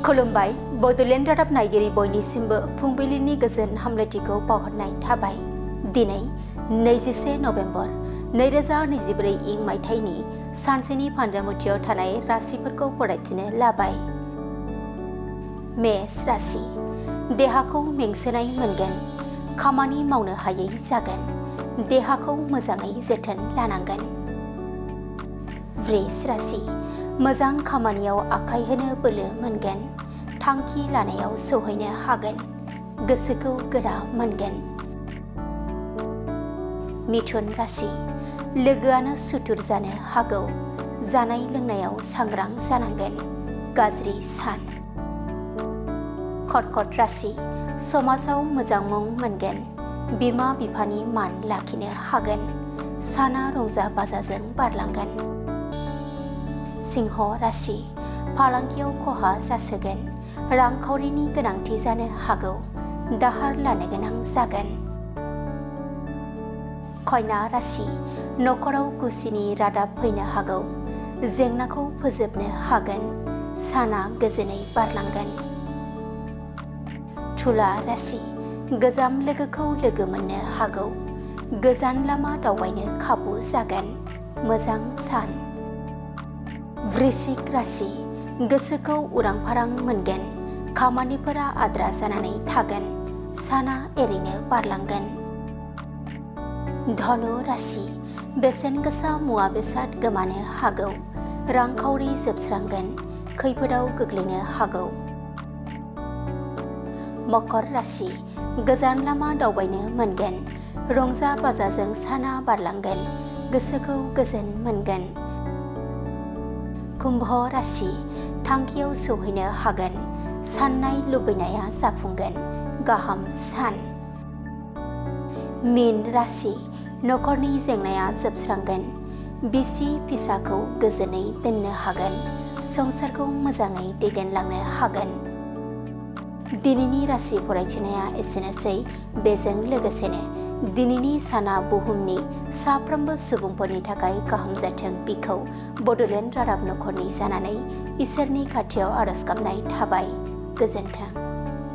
खुलुमबाय बड'लेण्ड रादाब नायगिरि बयनिसिमबो फुंबिलिनि गोजोन हामलायथिखौ बावहरनाय थाबाय। दिनै 21 नभेम्बर 2024 इं मायथाइनि सानसेनि फान्जामुथियाव थानाय राशिफोरखौ फरायथिनो लाबाय। मेष राशि, देहाखौ मेंसोनाय मोनगोन, खामानि मावनो हायै जागोन, देहाखौ मोजाङै जोथोन लानांगोन। वृष राशि, मोजां खामानियाव आखाइ होनो बोलो मोनगोन, थांखि लानायाव सौहैनो हागोन, गोसोखौ गोरा मोनगोन। मिथुन राशि, लोगोआनो सुथुर जानो हागौ, जानाय लोंनायाव सांग्रां जानांगोन, गाज्रि सान। कर्कट राशि, समाजाव मोजां मुं मोनगोन, बिमा बिफानि मान लाखिनो हागोन, साना रंजा बाजाजों बारलांगोन। सिंह राशि, फालांगियाव खहा जासोगोन, रांखावरिनि गोनांथि जानो हागौ, दाहार लानो गोनां जागोन। कन्या राशि, नखराव खुसिनि रादाब फैनो हागौ, जेंनाखौ फोजोबनो हागोन, साना गोजोनै बारलांगोन। तुला राशि, गोजाम लोगोखौ लोगो मोननो हागौ, गोजान लामा दावबायनो खाबु जागोन, मोजां सान। वृश्चिक राशि, गोसोखौ उरां फारां मोनगोन, खामानिफोरा आद्रा जानानै थागोन, साना एरैनो बारलांगोन। धनु राशि, बेसेन गोसा मुवा बेसाद गोमानो हागौ, रांखावरि जोबस्रांगोन, खैफोदाव गोग्लैनो हागौ। मकर राशि, गोजान लामा दावबायनो मोनगोन, रंजा बाजाजों साना बारलांगोन, गोसोखौ गोजोन मोनगोन। कुम्भ राशि, थांखियाव सौहैनो हागोन, साननाय लुबैनाया जाफुंगोन, गाहाम सान। मीन राशि, नखरनि जेंनाया जोबस्रांगोन, बिसि फिसाखौ गोजोनै दोननो हागोन, संसारखौ मोजाङै दैदेनलांनो हागोन। दिनैनि राशि फरायथिनाया एसेनोसै। बेजों लोगोसेनो दिनैनि साना बुहुमनि साफ्रोमबो सुबुंफोरनि थाखाय गाहाम जाथों बिखौ बड'लेण्ड रादाब नखरनि जानानै इसोरनि खाथियाव आरज गाबनाय थाबाय। गोजोन्थों।